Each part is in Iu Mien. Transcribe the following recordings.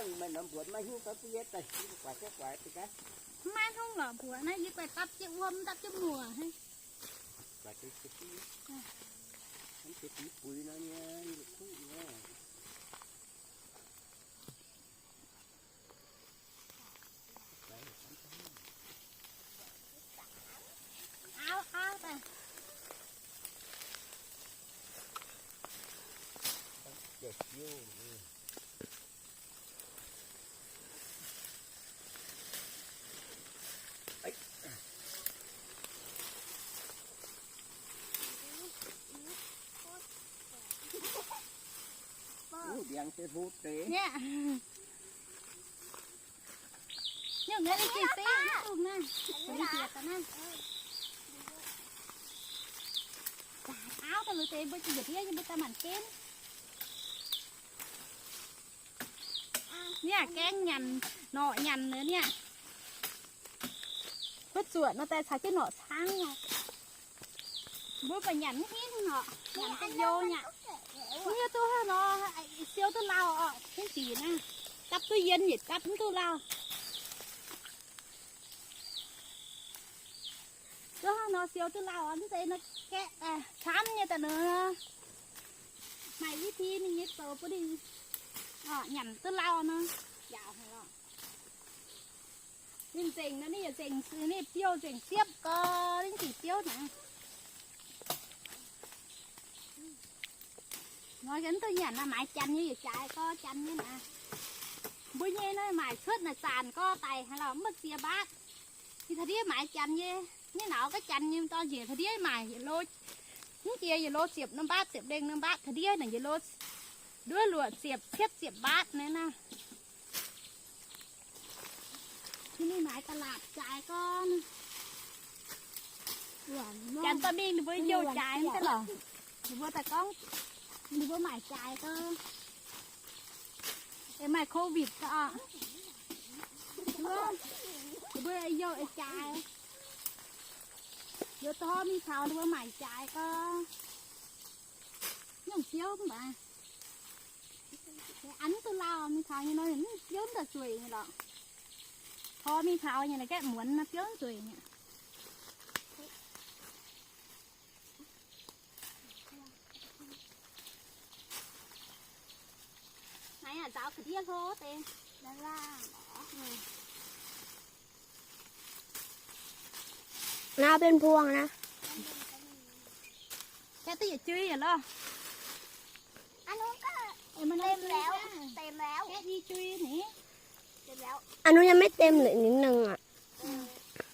Meih norm mbuoqc maiv hiuv fai bun yie daaih, guaix jienv guaix deix gaax. Maiv hungh lorqc mbuoqc naaiv, yie guaix dapv jienv wuom, dapv jienv muoc hnangv. Auv, auv daaih. Ih, ndiangx se hlo deix. Nyungc naaiv se se, ih, dungh naaiv. Dongh jiex daaih naaiv. Auv daaih lui deix mbuo jiex ndiev nyei mbuo daaih maanc jienv. Niaa, gaengh nyanc norqc nyanc nor niaa. Mbuo zuoqc nor daaih caux jienv norqc caangv aqv. Mbuo baac nyanc mv hinv norqc, nyanc daaih yo nyei aqv. Mv hiuv duqv haaix nor, siou duqv lauh orqc, henv zic naaiv. Dapv duqv yien yietc dapv mv duqv lauh. Duqv hnangv nor siou duqv lauh, mv zeiz nor gaeqv camv nyei daaih nor. Maaih i ti ninh nyei zoux bun ninh nyanc duqv lauh nor, njaaux haic lorqc. Ninh nzengc nor, ninh yietc nzengc, ninh biouv nzengc siepv gau, ninh zic biouv naaiv. Nor mv duqv nyanc naaiv, maaiz janx nyei yietc jaaix gau, janx nyei naaiv. Mbuo nyei naaiv maaic cuotv naaic zanc gau daic haic lorqc, mv baac ziex mbaatv. Yie taux ndiev maaiz janx nyei, nyei nauz gaav janx nyei dorh njiec taux ndiev maaic yietc lo, mv jiex yietc lo ziepc norm mbaatv, ziepc lengh norm mbaatv, taux ndiev naaic yietc lo nduov luoqc ziepc cietv ziepc mbaatv naaiv naaiv. Ninh maaiz da'laatc jaaix gorn. Janx dorh mingh ninh mbuo youh jaaix mv deix lorqc. Ninh mbuo daaih gorngv ninh mbuo maaic jaaix gorn. Maaih covid gorn, ninh mbuo youh jaaix. Youh dorh mingh taux ninh mbuo maaic jaaix gorn. Nyungc biouv mv baac an mv duqv lauh, mingh taux nyei nor biouv mv daaih zueic nyei lorqc. Tov mingh taux nyei naaiv gaeqv muonz nor biouv mv zueic nyei. Naaiv aac nzaaux ga'ndiev hlo deix. Naaiv benx buangh naaiv. Gaeqv duqv yietc jui yaac lorh. Gaeqv i jui ni. Aa, nu yaac maiv dem leh ninh nengh aqv.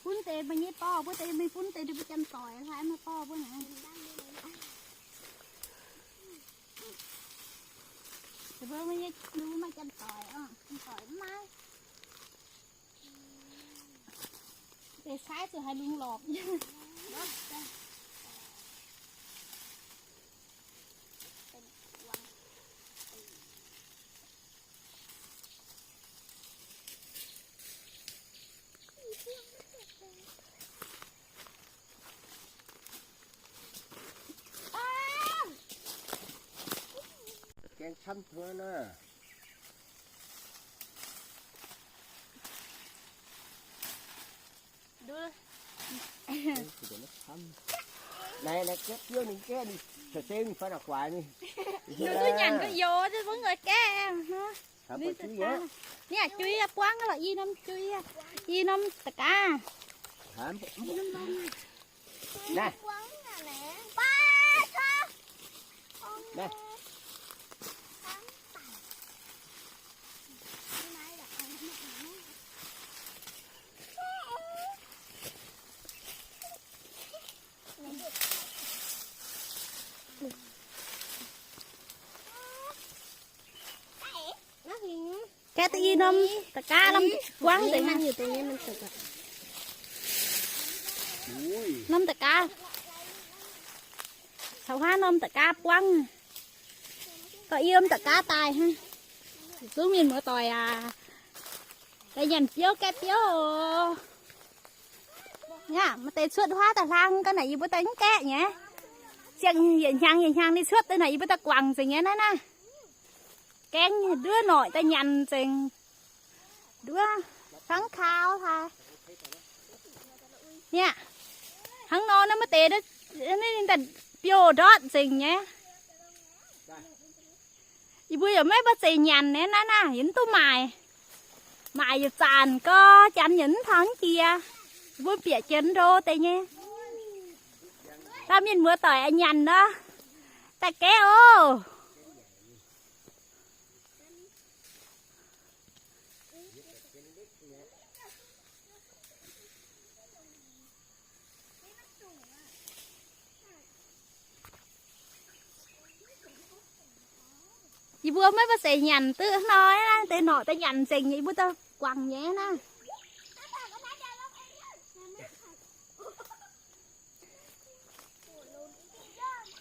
Bun deix meih nyei dorh, bun deix meih bun deix ninh mbuo janx-doic hlaax maaih dorh mbuo naaiv. Mbuo maaih janx-doic, janx-doic mv maaih. Deix saaiv zuqc haaix lungz lorpc. Gaeng camv hmuangv naaiv. Naaiv, naaiv gaeqv biouv ninh gaeqv ninh caux seng fai naaic guaax ninh. Ninh duqv nyanc duqv youx, mv nqoi gaeqv. Ni aac, jui buangv lorqc, i norm jui, i norm da'gaav. Naaiv. Naaiv. Gaeqv da'nyeic norm da'gaav norm buangv deix. Norm da'gaav. Caux huaav norm da'gaav buangv. Dorh i norm da'gaav daaih hnangv. Zungv mienh muoz-doic aac, daaih nyanc biouv gaeqv biouv oc. Yaac maaih deix cuotv huaav daaih hlang ga'naaiv yie mbuo daaih mv gaeqv nyei. Ziangh yietc hnyangx yietc hnyangx ninh cuotv daaih naaic yie mbuo daaih guangc nzengc nyei naaiv naaiv. Gaeng nduov noic daaih nyanc nzengc. Nduov hnangv kaux haic. Niaa, hnangv nor naaiv maiv deix, ninh daaih biouv ndortv nzengc nyei. Yie mbuo yaac maiv maaih zeiz nyanc naaiv naaiv, yie mv duqv maaic. Maaic yietc zanc gorx, janx yaac mv taux mv jiex. Yie mbuo bieqc jiex ndo deix nyei. Dauh mienh muoz doic nyanc nor, daaih gaeqv oc. Yie mbuo maiv maaih zeiz nyanc duqv hnoi naaiv deix norqc daaih nyanc nzengc nyei, yie mbuo daaih guangc nyei naaiv.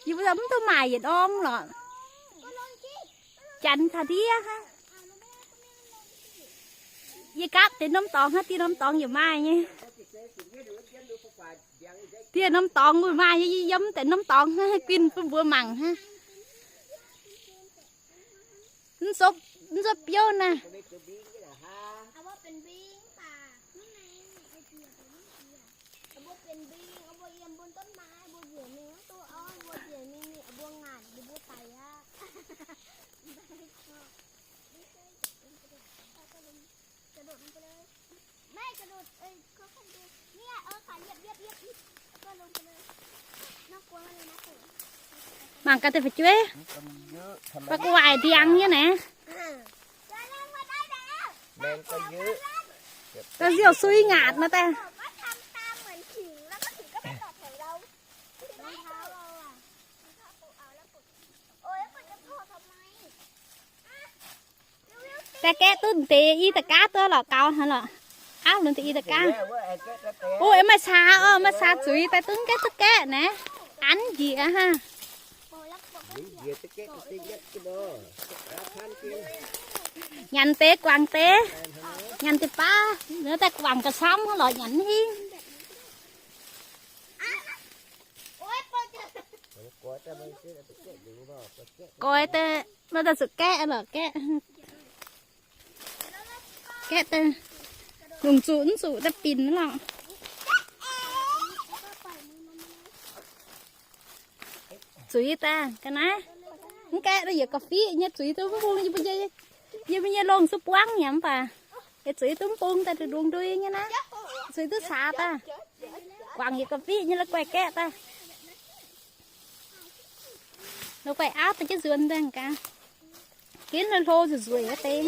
Yie mbuo mv duqv maaic yietc norm lorqc. Janx taux ndiev hnangv. Yie gapv deix norm dorngx hnangv, dieh norm dorngx yaac maaih nyei. Dieh norm dorngx wuov maaih nyei, yie yiem deix norm dorngx hnangv, guinh bun mbuo mangc hnangv. Mv zopv, mv zopv biouv naaiv. Mangc gaax deix fu'jueiv, ba'gu waaic ndiangx nyei naaiv. Da'nziouv sui ngaatc nor daaih. Daaih gaeqv duqv deix i da'gaav duqv lorqc, gaux hnangv lorqc. Auv, lunx deix i da'gaav. O, aengx maaih caa oc, maaih caa zuiz daaih duqv gaeqv duqv gaeqv naaiv. Anv njiec hnangv. Nyanc deix guangc deix. Nyanc deix baav, daaih guangc ga'camv hnangv lorqc, nyanc mv hingv. Goix daaih, maiv daaih zuqc gaeqv lorqc, gaeqv. Gaeqv daaih, lungh zuqc mv zuqc daaih binc lorqc. Zuiz daaih ga'naaiv, mv gaeqv daaih yietc ga'fiqv nyei zuiz duqv mv bung, yie mbuo nyei longh suv buangv nyei mv baac, yietc zuiz duqv mv bung daaih nduqc ndungx ndui nyei naaiv, zuiz duqv caax daaih. Guangc yietc ga'fiqv nyei la'guaih gaeqv daaih. La'guaih auv daaih jienv nzuonx daaih gaax. Ginv hlo nzueic wuov deix.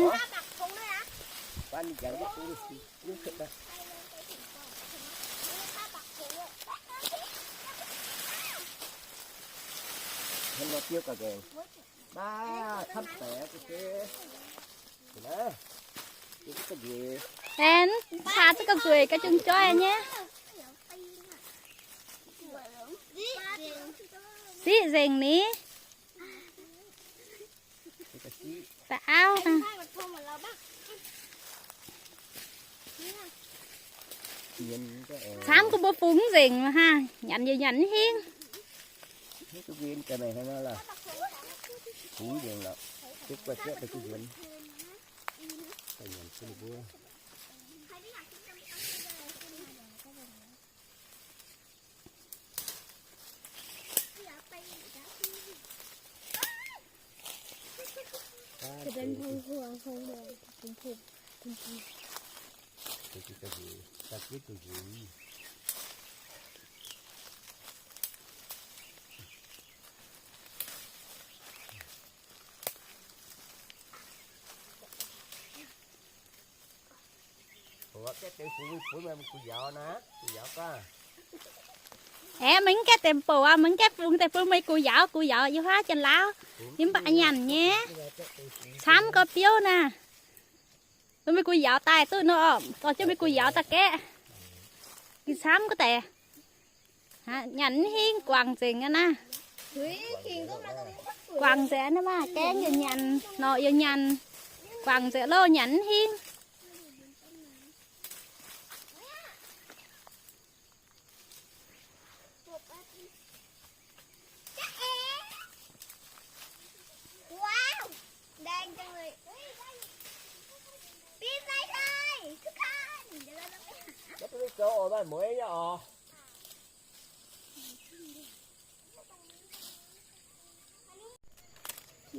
Aengx caa zaqv ga'nzueic ga'jung joih nyei. Siqv nzengc ni. Da'auv. Camv gu mbuo fungx nzengc hnangv, nyanc yaac nyanc mv hingv. Aeqv, meih mv gaeqv deix bouc aqv, meih mv gaeqv fungx deix bun meih gux yaauv, gux yaauv yiem haav janx-laauv, yie mv baac nyanc nyei. Camv gorx biouv naaiv. Bun meih gux yaauv daaih duqv nor, dorh jienv meih gux yaauv daaih gaeqv. Gih camv gorx deix. Nyanc mv hingv, guangc nzengc aqv naaiv. Guangc nzengc aqv naaiv maah, gaengh yaac nyanc, norqc yaac nyanc, guangc nzengc loh, nyanc mv hingv.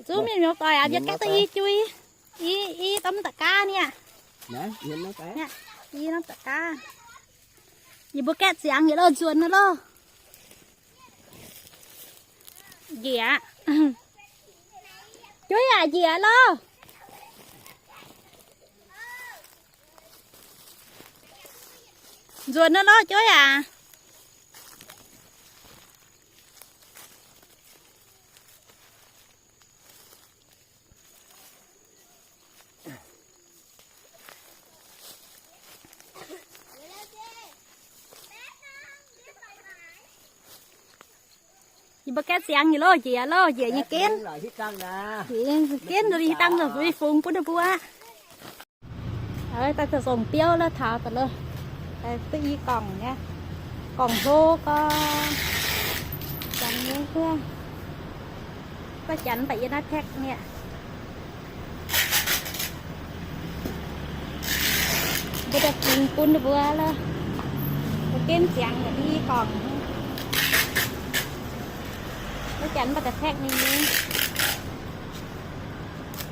Zuov mienh muoz-doic aac, yie gaeqv duqv i jui, i, i norm da'gaav niaa. I norm da'gaav. Yie mbuo gaeqv ziangx yietc loh, nzuonx nor loh. Njiec aqv. Jueiv aac, njiec loh. Nzuonx nor loh, jueiv aac. Yie mbuo gaeqv ziangx nyei loh, njiec loh, njiec nyei genv. Njiec nyei genv, nduov dangh nzueic fungx bun ninh mbuo aqv. Daaih zoux zongh biouv lov, taux daaih lov. Duqv i gorngc nyei, gorngv hlo gorx. Janx nyei wuov, gorngv janx mv baac yie naaiv pack mi'aqv. Mbuo daaih fungx bun ninh mbuo lov. Mbuo genv ziangx yaac duqv i gorngc. Gorngv janx mv baac daaih pack ninh nyei.